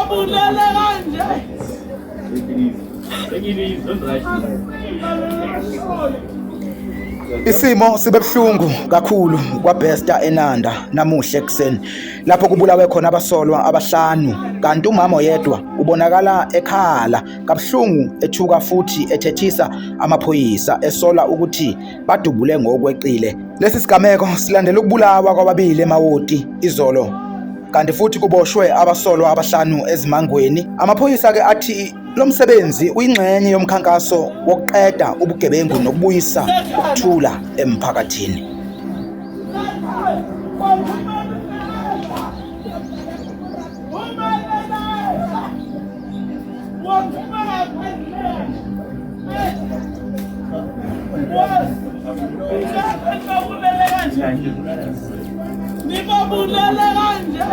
Nibabulele kanje. Isimo sibe buhlungu kakhulu kwaBester eNanda namuhla ekuseni lapho kubulawe khona abasolwa abahlanu kanti umama oyedwa ubonakala ekhala kabuhlungu ethuka futhi ethethisa amaphoyisa esola ukuthi badubule ngokweqile. Lesi sigameko silandela ukubulawa kwababili eMawoti izolo kanti futhi kuboshwe abasolwa abahlanu eZimangweni. Amaphoyisa ke athi lo msebenzi uyingxenye yomkhankaso wokuqeda ubugebengu nokubuyisa ukuthula emphakathini. Nibabulele kanje.